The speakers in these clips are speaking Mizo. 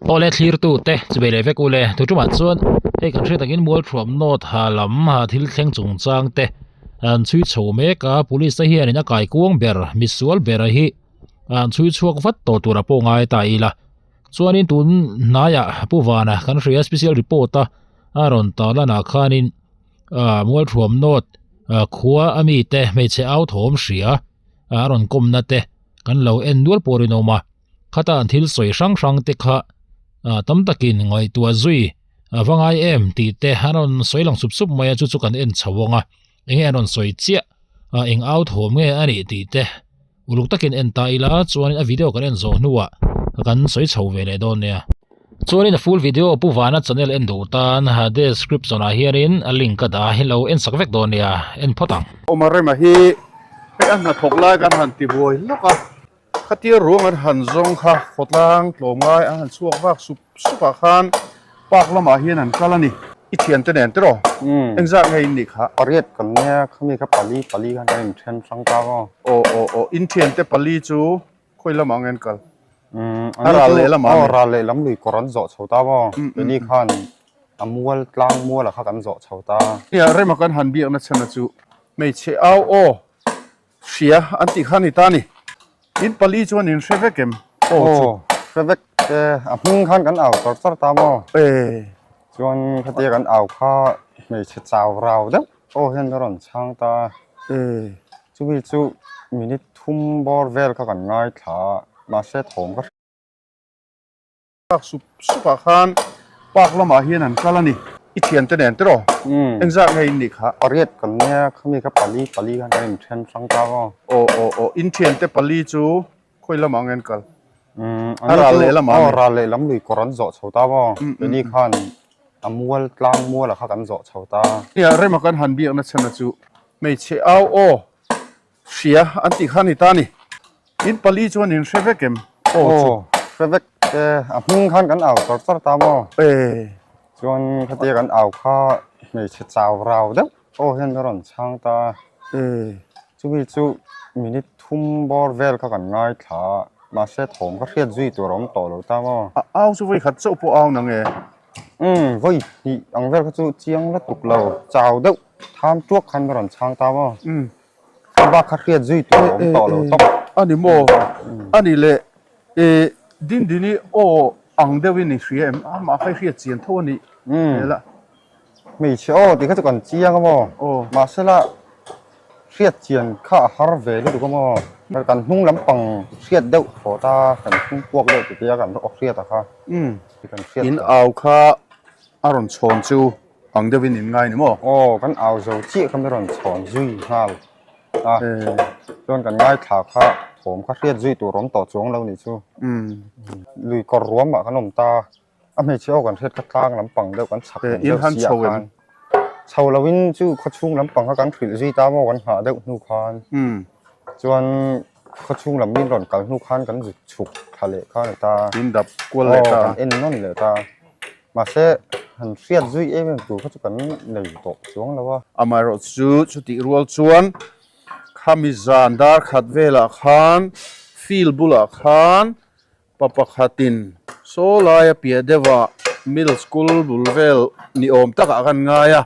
Aw le thlirtu te chubei leh vek u le thu tumah chuan hei kan hriat angin Mualthuam North ha lam ha thil thleng chungchang te an chhui chho mek a police te hianin a kaikuang ber misual ber hi an chhui chhuak vat tawh tur a pawh ngai ta ila chuanin tun hnaiah Pu Vana kan hria special report a a rawn tarlan ah khanin ah Mualthuam North ah khua a mite hmeichhe au thawm hria a rawn kawmna te kan lo en nual pawh rinawm a. Khata an thil sawi hrang hrang te kha tam takin ngaihtuah zui a va ngai em tih te an rawn sawi lang sup sup mai a chu chu kan en chho ang a eng nge an rawn sawi chiah a eng au thawm nge a nih tih te uluk takin en ta ila chuanin a video kan en zawh hnuah kan sawi chho ve leh dawn nia. Chuanin a full video Pu Vana channel en duh tan description ah hianin a link ka dah a hi lo en sak vek dawn nia en phawt ang. Awm a rema hi hei a hnathawk lai kan han ti buai lawk a. Khatia ruang an han zawng kha khawtlang tlawmngai an han chhuak vak sup sup ah khan park lamah hian an kal a ni. I thiante nen tiraw? Engzat nge in nih kha? Pariat kan nia, khami kha pali pali khan kan inthen hrang ta maw? Aw aw aw, in thiante pali chu khawi lamah nge an kal? A ral lehlamah a ni. Aw ral lehlam lui kawr an zawh chho ta maw? Keini khan a mual tlang mualah kha kan zawh chho ta. Nia, rema kan han biakna chhan a chu hmeichhe au aw. Hria an tih kha a ni ta a ni. In pali chuan in hre vek em? Aw chu. Aw hre vek e, a hming khan kan au char char ta maw? E. Chuan khatia kan au kha hmeichhe chau rau deuh aw hian ka rawn chhang ta a. E. Chumi chu minute thum bawr vel kha kan ngaithla a, mahse thawm ka hre. Park sup sup ah khan park lamah hian an kal a ni. I thiante nen tiraw? Engzat nge in nih kha? Pariat kan nia, khami kha pali pali khan kan inthen hrang ta maw? Aw aw aw, in thiante pali chu khawi lamah nge an kal? A ral lehlamah a ni. Aw ral lehlam lui kawr an zawh chho ta maw? Keini khan a mual tlang mualah kha kan zawh chho ta. Nia, rema kan han biakna chhan a chu hmeichhe au aw Hria an tih kha a ni ta a ni. In pali chuan in hre vek em? Aw chu. Aw hre vek e, a hming khan kan au char char ta maw? E. Chuan khatia kan au kha hmeichhe chau rau deuh aw hian ka rawn chhang ta a. E. Chumi chu minute thum bawr vel kha kan ngaithla a, mahse thawm ka hriat zui tur a awm tawh lo ta maw? A au chu vawi khat chauh pawh au nang e. Umm vawi hnih ang vel kha chu chiang la tuk lo, chau deuh tham tuak khan ka rawn chhang ta maw? Umm. A bak kha hriat zui tur a awm tawh lo tawp. A ni maw? A ni le. E, Dindini aw ang deuhin i hria em? Amah kha i hriat chian tho a nih hmel a. Hmeichhe aw tih kha chu kan chiang a maw? Mahsela hriat chian kha a har ve lutuk a maw? Kan hnung lampang hriat deuh thaw ta, kan hnung puak deuh tih tia kan aw hriat a kha. Kan hriat In au kha a rawn chhawn chu. Ang deuhin in ngai ni maw? Aw, kan au zo chiah kha mi rawn chhawn zui nghal a, chuan kan ngaithla kha thawm kha hriat zui tur awm tawh chuang lo nih chu. Lui kawr ruamah kan awm ta, a hmeichhe aw kan hriat kha tlang lampang deuh kan chhak lam deuh si ah khan chho loin chu khawchhung lampang kha kan hrilh zui ta maw kan nghah deuh hnu khan chuan khawchhung lam min rawn kal hnu khan kan zuk chhuk thla leh kha a ni ta. In dap kual leh ta. Aw, kan en nawn leh ta. Mahse, han hriat zui em em tur kha chu kan nei tawh chuang lo a. Amaherawh chu chutih rual chuan khami zan dar khat velah khan field bulah khan pa pakhatin saw laia piah deuhah middle school bul vel ni awm takah khan ngai a,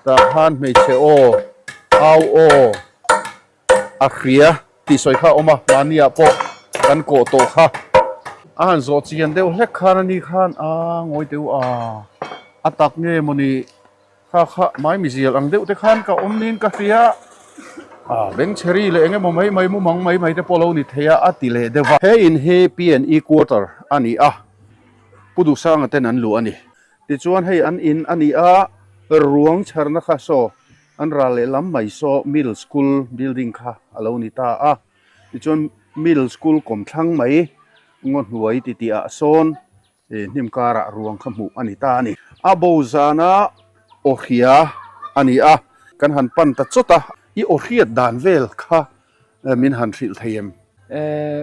tah khan hmeichhe aw, au aw A hria tih sawi kha a awm a, mahniah pawh kan kawh tawh kha. A han zawh chian deuh hlek khan a ni khan a ngawi deuh a, a tak nge mawni kha kha mai mizial ang deuh te khan ka awm niin ka hria a, bengchheri leh eng emaw mai mai mumang mai mai te pawh lo ni thei a, a ti leh deuh a. He in hi P&E quarter a ni a, Pu Duhsanga ten an luh a ni. Tichuan hei an in a ni a, ruang chharna kha saw An ral lehlam mai saw middle school building kha a lo ni ta a, tichuan middle school kawmthlang mai ngaw hnuai ti tih ah sawn hnim karah ruang kha hmuh a ni ta a ni. A bo zana aw hria a ni a, kan han pan ta chawt a, i aw hriat dan vel kha min han hrilh thei em?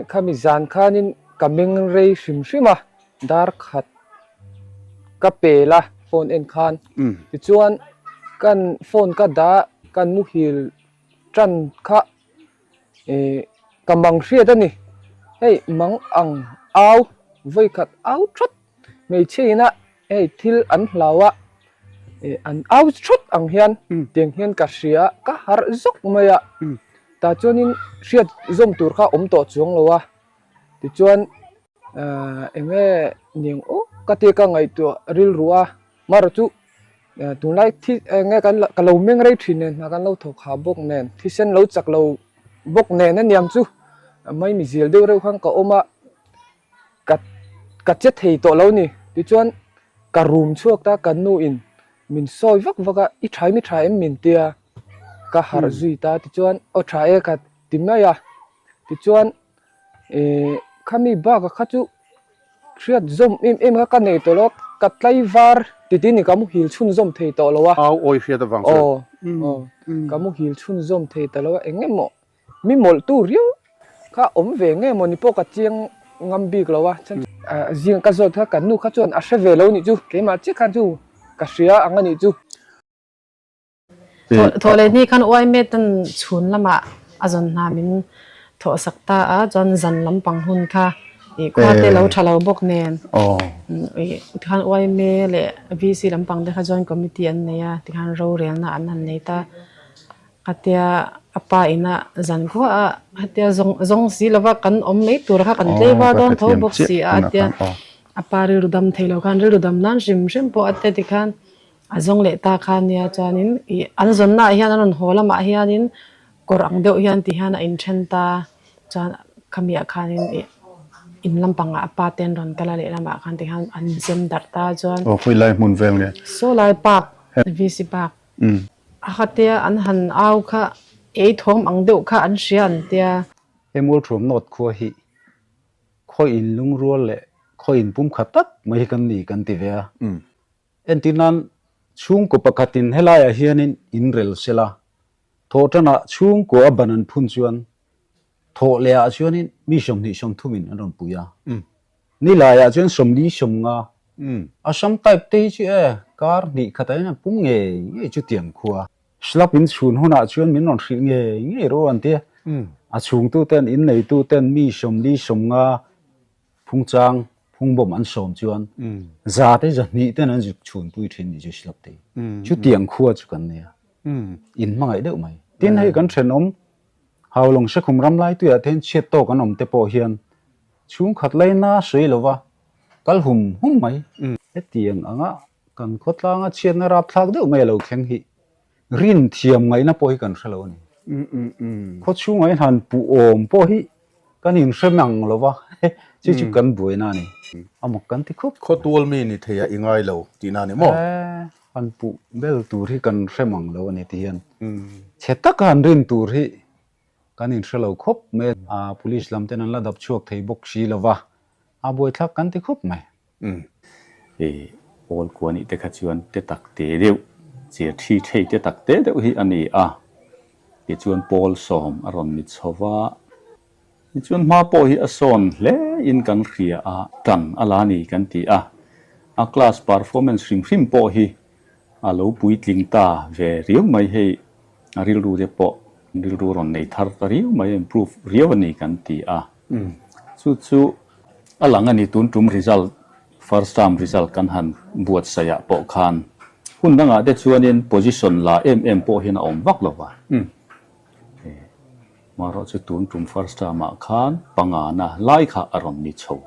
Khami zan khanin ka meng rei hrim hrim a, dar khat ka pel a phone en khan tichuan kan phone ka dah kan muhil tan kha ih ka mang hriat a ni hei mang ang au vawi khat au that. Hmeichhia ina hei thil an hlau a ih an au thut ang hian tiang hian ka hria ka harh zawk mai a tah chuanin hriat zawm tur kha awm tawh chuang lo a tichuan ahh eng nge niang aw ka tia ka ngaihtuah rilru a marawh chu tunlai thi eng nge kan ka lo meng rei thin nen hna kan lo thawk ha bawk nen thisen lo chak lo bawk nen a niang chu mai mi zial deuh reuh khan ka awm a. Ka ka che thei tawh lo ni. Tichuan ka rum chhuak ta ka nu in min sawi vak vak a, i tha em i tha em min tia ka harh zui ta. Tichuan aw tha e ka ti mai a. Tichuan ih khami bak a kha chu hriat zawm em em kha ka nei tawh lo a, ka tlaivar titi ni ka muhil chhunzawm thei tawh lo a. Au awi hriat avang chuan. Aw aw ka muhil chhunzawm thei ta lo a, eng emaw Mi mawlhtu riau kha awm ve nge mawni pawh ka chiang ngam bik lo a, zing ka zawt kha kan nu kha chuan a hre ve lo nih chu, keimah chiah khan chu ka hria ang a nih chu. Thawh leh hni khan Uaimetan chhun lamah a zawn hna min thawh sak ta a, chuan zan lampang hun kha ih khua te lo tha lo bawk nen ih tikhan Uaime leh VC lampang te kha joint committee an nei a, tikhan rorelna an han nei ta. Khatia a pa ina zan khuah a, khatia zawng zawng si lova kan awm mai tur kha kan tleivar dawn tho bawk si a, atia a pa rilru dam thei lo khan rilru dam nan hrim hrim pawh a tia tikhan a zawng leh ta kha nia chuanin ih an zawnnaah hian an rawn haw lamah hianin kawr ang deuh hian ti hian a inthen ta chuan khamiah khanin ih in lampangah a pa te an rawn kal a lehlamah khan tikhan an inzem darh ta chuan. Aw khawilai hmun vel nge? Saw lai park VC park. A khatia an han au kha ei thawm ang deuh kha an hria an tia. He Mualthuam North khua hi khaw in lungrual leh khaw in pumkhat tak mai hi kan ni kan ti ve a. Entir nan chhungkaw pakhatin helaiah hianin in rel sela, thawhtanah chhungkaw a ban an phun chuan thawh lehah chuanin mi 20 30 in an rawn pui a. Ni laiah chuan 40 50 Assam type te hi chu e kar hnih khatah hian an pum ngei ngei chu tiang khua. Slap in chhun hunah chuan min rawn hrilh ngei ngei rawh an ti a. A chhungtu ten in neitu ten mi 40 50 phungchang phungbawm an sawm chuan za te 200 ten an zuk chhun pui thin ni chu slap te hi. Chu tiang khua chu kan nia. In hmangaih deuh mai. Tin hei kan thenawm Haulawng Sekhum ramlai tuiah te hian chhiat tawk an awm te pawh hian Chhungkhat laina sawi lova kal hum hum mai. Hetiang anga kan khawtlanga chhiatna rapthlak deuh mai a lo thleng hi rin thiam ngaihna pawh hi kan hre lo a ni. Khawchhungah hian han puh awm pawh hi kan inhre mang lo va, chu chu kan buaina a ni. A mak kan ti khup. Khawtual mi ni theiah i ngai lo tihna a ni maw? Han puh bel tur hi kan hre mang lo a ni ti hian chhe taka han rin tur hi Kan inhre lo khawp mai a, police lam ten an la dap chhuak thei bawk si lo va, a buaithlak kan ti khawp mai. Umm. I pawl kua nih te kha chuan te tak te deuh, chir thi thei te tak te deuh hi a ni a, tichuan pawl sawm a rawn ni chho va, tichuan hma pawh hi a sawn hle in kan hria a, tan a la ni kan ti a, a class performance hrim hrim pawh hi a lo puitling ta ve riau mai hei. A rilru te pawh rilru rawn nei thar ta riau mai, improve riau a ni kan ti a. Chu chu a lang a ni tun tum result, first term result kan han buatsaih ah pawh khan hun dangah te chuanin position la em em pawh hian a awm vak lo va. Marawh chu tun tum first term ah khan pangana lai kha a rawn ni chho.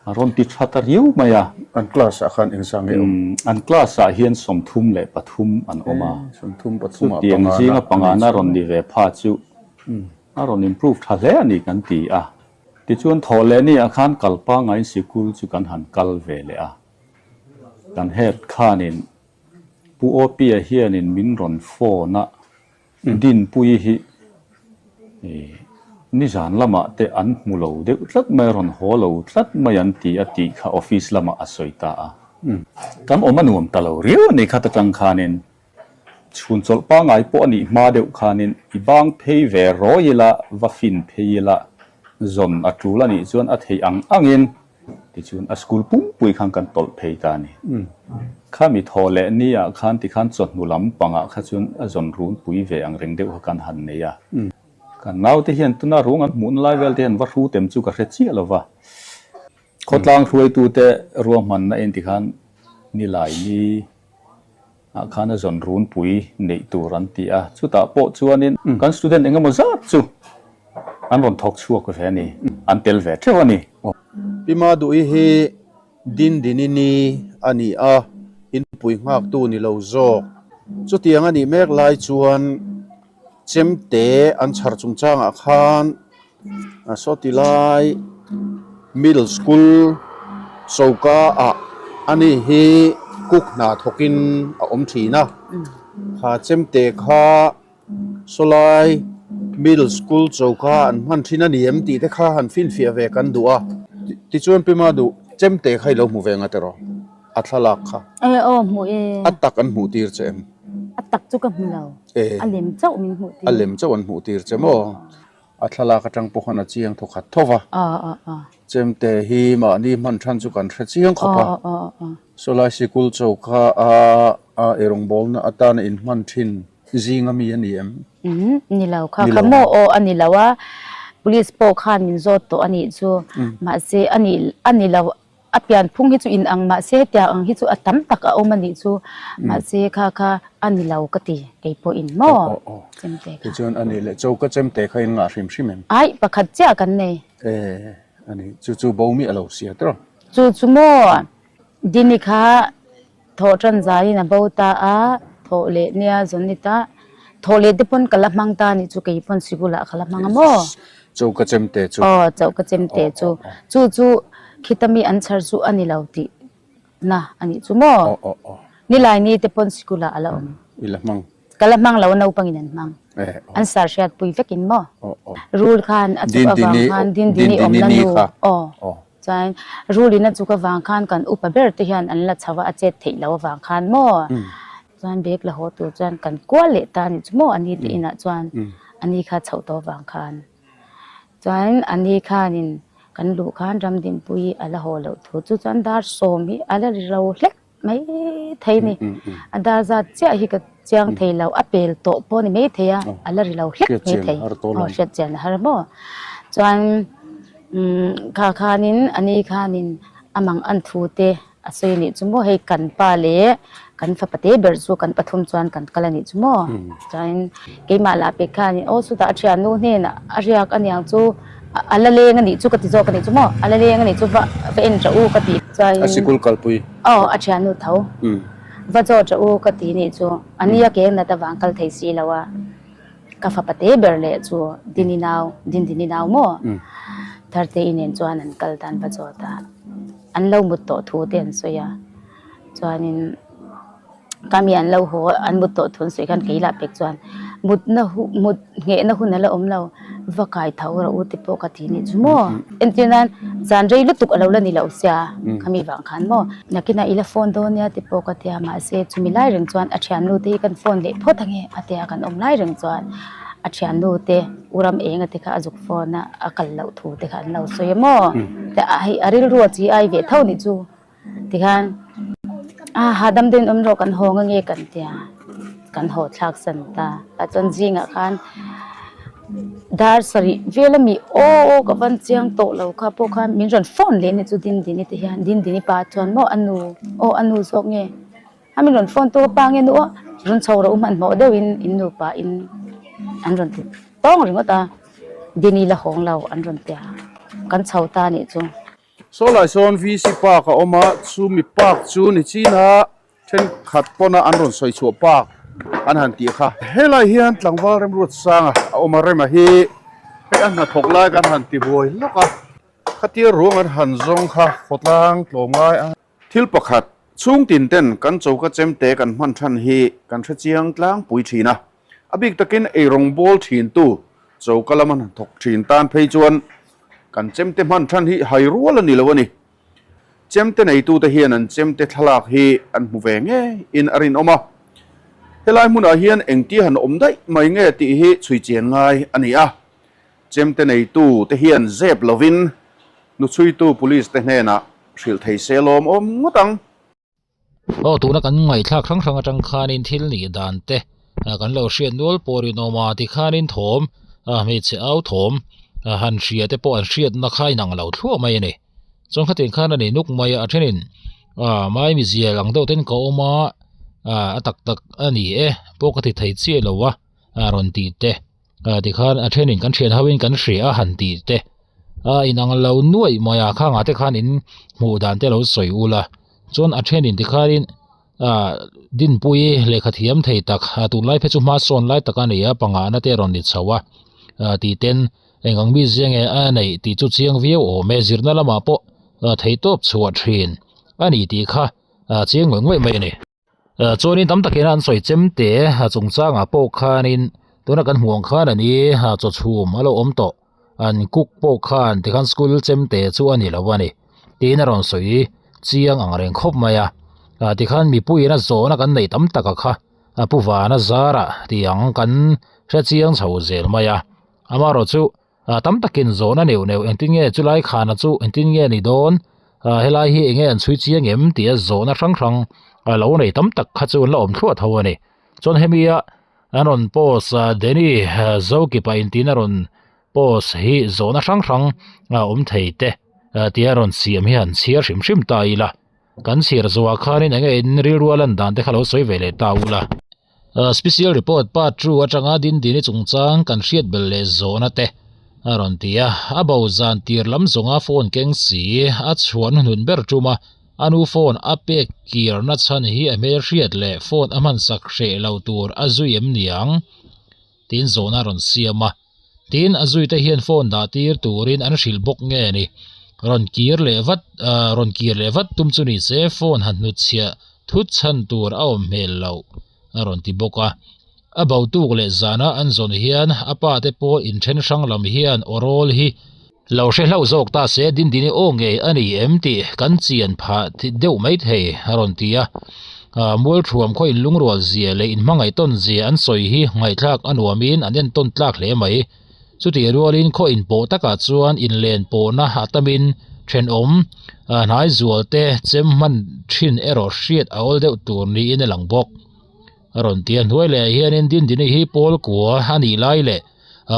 A rawn ti tha ta riau mai a. An class ah khan engzah nge awm? An class ah hian 33 an awm a. 33 ah Chutiang zinga pangana rawn ni ve pha chu a rawn improve tha hle a ni kan ti a. Tichuan thawh leh ni ah khan kal pangaiin sikul chu kan han kal ve leh a. Kan head khanin Pu Awpia hianin min rawn phone a. Dinpuii hi nizan lamah te an hmu lo deuh tlat mai, a rawn haw lo tlat mai an ti a tih kha office lamah a sawi ta a. Kan awm a nuam ta lo riau a ni khat atang khanin chhun chawlh pangngai pawh a nih hma deuh khanin i bang phei ve rawi ila, va fin phei ila, zawn a tul a nih chuan a theih ang angin Tichuan a school pumpui khan kan tawlh phei ta a ni. Khami thaw leh ni ah khan tikhan chawhnu lam pangah kha chuan a zawn runpui ve ang reng deuh kha kan han nei a. Kan naute hian tuna rung an hmuhna lai vel te hian va hru tem chu ka hre chiah lo va. Khawtlang hruaitute ruahmanna en tikhan nilai ni ah khan a zawn runpui neih tur an ti a, chutah pawh chuanin kan student eng emaw zat chu an rawn thawk chhuak ve a ni, an tel ve theuh a ni. Pi Maduhi hi Dindini ni a ni a, inpui nghaktu ni lo zawk. Chutiang a nih mek lai chuan chemte an chhar chungchangah khan Sawti lai middle school choka ah ani hi cook hna thawkin a awm thin a, kha chemte kha sawlai middle school choka an hman thin a ni em tih te kha han finfiah ve kan duh a, tichuan Pima duh chemte kha i lo hmu ve nga tiraw a thlalak kha. E aw hmu e. A tak an hmuh tir che em? A tak chu ka hmu lo. E. A lem chauh min hmuh tir. A lem chauh an hmuh tir che maw? A thlalak atang pawh khan a chiang thaw khat tho va. Chemte hi mahni hman than chu kan hre chiang khawp a. Sawlai sikul choka a a eirawngbawlna atana inhman thin zing ami a ni em? Umm ni lo kha kha maw aw a ni lo a police pawh khan min zawt tawh a nih chu mahse a ni a ni lo A pianphung hi chu in ang mahse hetiang ang hi chu a tam tak a awm a nih chu mahse kha kha a ni lo ka ti kei pawh in maw chemte kha. Tichuan a nih leh choka chemte kha in ngah hrim hrim em? Aih pakhat chiah kan nei. E a ni chu chu bo miah lo sia tawh. Chu chu maw Dini kha Thawh tan zaiin a bo ta a, thawh leh nia zawn ni ta. Thawh leh te pawn ka la hmang ta nih chu kei pawn sikulah ka la hmang a maw? Choka chemte chu. Aw, choka chemte chu. Chu chu khita mi an chhar chu a ni lo tih na a nih chu maw? Nilai ni te pawn sikulah a la awm. I la hmang. Ka la hmang lo a naupangin an hmang. An sar hriatpui vekin maw? Rul khan a chuk avang khan Dindini awmna nu aw. Chuan rulin a chuk avang khan kan upa ber te hian an la chho a, a chet theih loh avang khan maw? Chuan bag la haw tur chuan kan kual leh ta a nih chu maw a ni te inah chuan a ni kha chhoh tawh avang khan. Chuan a ni khanin kan luh khan Ramdinpuii a la haw loh thu chu chuan dar sawm hi a la ri ro hlek mai thei ni. A dar zat chiah hi ka chiang thei lo, a pel tawh pawh a ni mai thei a, a la ri lo hlek mai thei. Aw hriat chian a har maw? Chuan kha khanin a ni khanin a mang an thu te a sawi anih chu maw hei kan pa leh kan fapa te ber chu kan pathum chuan kan kal anih chu maw? Chuan keimah lah pek khanin aw chutah a thiannu hnenah a riak aniang chu a la leng anih chu ka ti zawk anih chu maw? A la leng anih chu va va en tah u ka tih chuan A sikul kalpui. Aw a thiannu tho. Va chaw tah u ka ti nih chu a nia ke nat avang kal thei si lo a ka fapa te ber leh chu Dini nau Dindini nau maw Tharte i nen chuan an kal dan va chaw ta an lo mut tawh thu te an sawi a chuanin Ka mi an lo haw an mut tawh thun sawi khan kei lah pek chuan mutna hu mut nghehna hun a la awm lo va kai tho rawh u te pawh ka ti nih chu maw entir nan zan rei lutuk a lo la ni loh sia khami vang khan maw nakinah i la phone dawn nia te pawh ka tia mahse chumi lai reng chuan a thiannu te hi kan phone leh phawt ange a tia kan awm lai reng chuan a thiannu te u ram enga te kha a zuk phone a a kal loh thu te kha an lo sawi a maw hei a rilru a chi ai ve tho nih chu. Tikhan a hahdam deuhin awm rawh kan haw nga nge kan tia kan haw thlak san ta a chuan zingah khan dar sarih vel ami aw aw ka van chiang tawh lo kha pawh khan min rawn phone leh a ni chu Dindini te hian Dindini pa chuan maw a nu aw a nu zawk nge a min rawn phone tu a pa nge nu aw rawn chho rawh u hmanhmawh deuhin in nupa in an rawn ti tawng ringawt a Dini la hawng lo an rawn tia kan chho ta a nih chu. Sawlai sawn VC Park a awm a, chumi park chu ni china thenkhat pawna an rawn sawi chhuah park an han tih kha. Helai hian tlangval remruat sanga a awm a, rema hi hei a hnathawk lai kan han ti buai lawk a, khatia ruang an han zawng kha khawtlang tlawm ngai a. Thil pakhat, chhung tin ten kan choka chemte kan hman than hi kan hre chiang tlangpui thin a, a bik takin eirawng bawl thintu choka lama hnathawk thin tan phei chuan kan chemte hman than hi hai rual a ni lo a ni. Chemte neitute hian an chemte thlalak hi an hmu ve ngei in a rinawm a, helai hmunah hian engtia han awm daih mai nge tih hi chhui chian ngai a ni a, chemte neitute hian zep lovin Hnuchhuitu Police te hnenah hrilh thei se lawmawm ngawt ang. Aw tuna kan ngaihthlak hrang hrang atang khanin thil nih dan te kan lo hriat nual pawh rinawm a tikhanin thawm hmeichhe au thawm han hria te pawh an hriatna kha inang lo thluah mai a ni. Chuan khatiang khan a nei nuk mai a, a thenin ah mai mizial ang deuh ten ka awm a, ah a tak tak a ni e pawh ka ti thei chiah lo a ah rawn tih te ah tikhan a thenin kan thian ho in kan hria a han tih te a inang lo nuaih mai a khangah te khan in hmuh dan te lo sawi ul a chuan a thenin tikhanin ah dinpui lehkha thiam thei tak ah tunlai phei chu hma sawn lai tak a ni a pangana te a rawn ni chho a ah tih ten eng ang mi zia nge a neih tih chu chiang viau awm e zirna lamah pawh thei tawp chhuah thin a ni tih kha ah chiang ngawih ngawih mai a ni. Chuanin tam takin an sawi chem te a chungchangah pawh khanin tuna kan hmuh ang khan a ni a chaw chhum a lo awm tawh an cook pawh khan tikhan school chem te chu a ni lo a ni tiin a rawn sawi chiang ang reng khawp mai a ah tikhan mipuiin a zawhna kan neih tam taka kha a pu vana zarah tih ang kan hre chiang chho zel mai a amaherawhchu Ah tam takin zawhna neuh neuh engtin nge chulai khana chu engtin nge ni dawn ah helai hi enge an chhui chiang em tia zawhna hrang hrang a lo nei tam tak kha chu an la awm thluah tho a ni chuan hemi a an rawn post ah Danny Zokipa intin a rawn post hi zawhna hrang hrang a awm thei te tia rawn siam hi han chhiar hrim hrim ta ila kan chhiar zawhah khanin enge in rilru a lan dan te kha lo sawi ve leh ta ula. Special report part 2 atanga Dindini chungchang kan hriat belh leh zawhna te a rawn ti a, a bo zan tir lam zawnga phone keng si a chhuah hnuhnun ber tum a, a nu phone a pek kirna chhan hi a hmel hriat leh phone a hmansak hreh lo tur a zui em niang tiin zawhna a rawn siam a, tin a zuite hian phone dah tir turin an hrilh bawk nge ni, rawn kir leh vat rawn kir leh vat tum chu ni se phone han hnutchhiah Thut chhan tur a awm hmel loh a rawn ti bawk a. A bo tuk leh zana an zawn hian a pa te pawh inthen hrang lam hian aw rawl hi lo hre hlauh zawk ta se Dindini aw ngei a ni em tih kan chian phah deuh mai thei a rawn ti a. Mualthuam khaw inlungrual zia leh inhmangaih tawn zia an sawi hi ngaihthlak a nuamin an entawn tlak hle mai. Chutih rualin khaw inpawh takah chuan inlen pawhna a tamin thenawm hnai zual te chem hman thin erawh hriat a awl deuh tur niin a lang bawk. A rawn ti a, hnuai leh ah hianin Dindini hi pawl kua a nih lai leh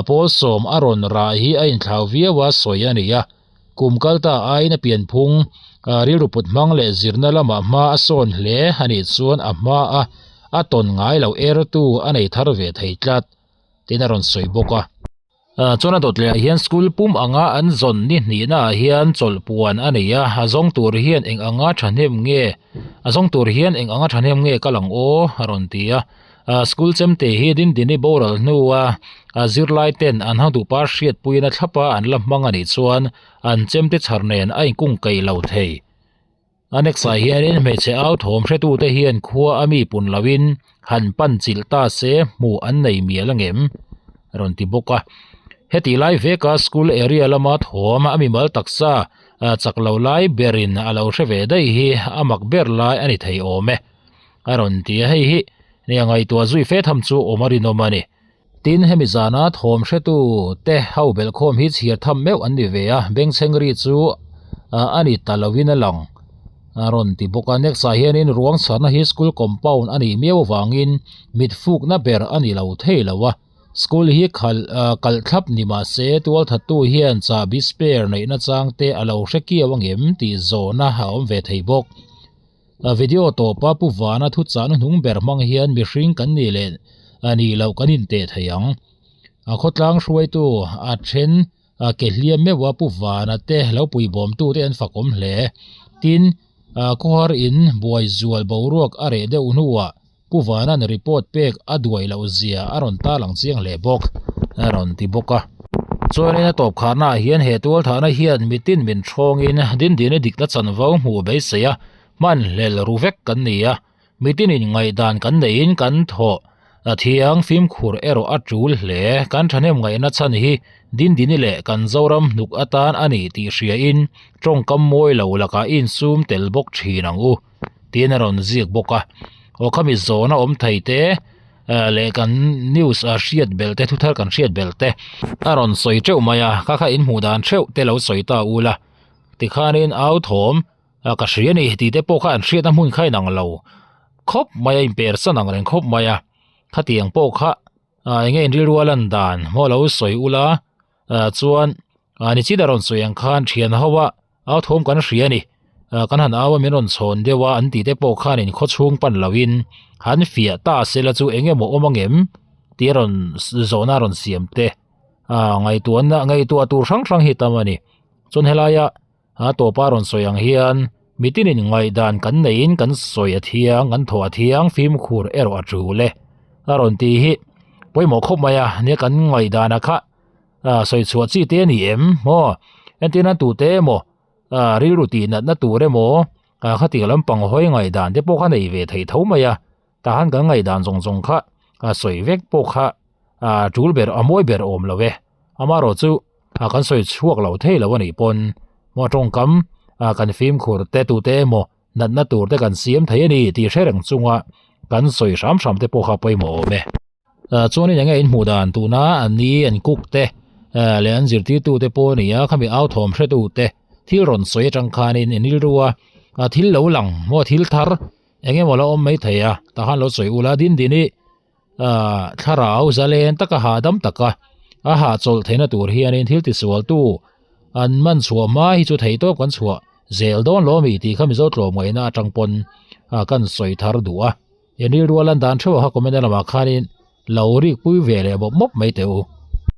pawl sawm a rawn rah hi a inthlau viau a sawi a ni a, kum kal ta aiin a pianphung rilru put hmang leh zirna lamah hma a sawn hle a nih chuan a hma a a tawn ngai loh ertu a nei thar ve thei tlat. Tin a rawn sawi bawk a. Chuan a dawt leh ah hian school pum anga an zawn ni hnihna ah hian chawlh puan a nei a, a zawng tur hian eng anga thahnem nge a zawng tur hian eng anga thahnem nge kal ang aw a rawn ti a. School chemte hi Dindini boral hnua zirlai ten an hangduhpa hriatpuina thlapa an la hmang a nih chuan an chemte chhar nen a inkungkaih lo thei. A next ah hianin hmeichhe au thawm hretute hian khua a mi pun loin han pan chilh ta se hmuh an nei mial angem a rawn ti bawk a. Heti lai veka school area lama thawm a mimal taksa chak lo lai berin a lo hre ve daih hi a mak ber lai a ni thei awm e a rawn ti a, hei hi nia ngaihtuah zui fe tham chu awm a rinawm a ni. Tin, hemi zana thawm hretu te ho belhkhawm hi chhiar tham meuh an ni ve a, bengchheng ri chu a ni ta lovin a lang a rawn ti bawk a. Next ah hianin ruang chharna hi school compound a nih miau avangin mit fukna ber a ni lo thei lo a, school hi khalh kalh thlap ni mah se tualthattu hian chahbi spare neihna chang te a lo hre kiau angem tih zawhna a awm ve thei bawk. A video tawpa Pu Vana thu chahna hnung ber hmang hian mihring kan nih leh a nih loh kan inteh thei ang. A khawtlang hruaitu a then a ke hliam meuh a Pu Vana te lo puibawmtu te an fakawm hle. Tin, khawhar in buai zual boruak a reh deuh hnuah Pu Vana'n report pek a duai loh zia a rawn tarlang chiang hle bawk a rawn ti bawk a. Chuanin a tawp kharna ah hian he tualthahna hian mitin min thawngin Dindini dikna chanvo hmuh beisei a, hman hlel ru vek kan ni a, mitin in ngaihdan kan neihin kan thawh a thiang fimkhur erawh a tul hle. Kan thahnem ngaihna chhan hi Dindini leh kan Zoram hnuk atan a ni tih hriain tawngkam mawi lo lakah i insum tel bawk thin ang u. Tiin a rawn ziak bawk a, aw khami zawhna awm thei te leh kan news a hriat belh te thuthar kan hriat belh te a rawn sawi teuh mai a, kha kha in hmuh dan theuh te lo sawi ta ul a, tikhanin au thawm ka hria a ni tih te pawh kha an hriatna hmun kha inang lo khawp mai a, inpersan ang reng khawp mai a, khatiang pawh kha eng nge in rilru a lan dan maw lo sawi ula chuan nichina rawn sawi ang khan thian ho a. Au thawm kan hria a ni. Kan han au a min rawn chhawn deuh a an tih te pawh khanin khawchhung pan loin han fiah ta sela chu eng emaw awm angem tih a rawn zawhna a rawn siam te ngaihtuahna ngaihtuah tur hrang hrang hi tam a ni. Chuan helaia a tawpa rawn sawi ang hian mitinin ngaihdan kan neiin kan sawi a thiang kan thawh a thiang fimkhur erawh a tul e a rawn tih hi pawimawh khawp mai a nia kan ngaihdan a kha sawi chhuah chi te a ni em maw entirna tute emaw ah rilru tih natna tur emaw ah khatiang lampang hawi ngaihdan te pawh kha nei ve thei tho mai a tah han kan ngaihdan zawng zawng kha a sawi vek pawh kha ah tul ber a mawi ber awm lo e amaherawh chu ah kan sawi chhuak lo thei lo a nih pawn maw tawngkam ah kan fimkhur te tute emaw natna tur te kan siam thei a ni tih hre reng chunga kan sawi hram hram te pawh kha pawimawh awm e. Chuanin enge in hmuh dan tuna an ni an cook te leh an zirtirtu te pawh a ni a khami au thawm hretu te thil rawn sawi atang khanin in rilru a thil lo lang maw thil thar eng emaw la awm mai thei a tah khan lo sawi ula din din i thlarau zalen taka hahdam taka a hahchawlh theihna tur hianin thil tisualtu an man chhuah hma hi chu thei tawp kan chhuah zel dawn lo ami tih kha Mizo tlawmngaihna atang pawn kan sawi thar duh a. He rilru a lan dan theuh a kha comment a lamah khanin lo rik pui ve leh mawp mawp mai teh u.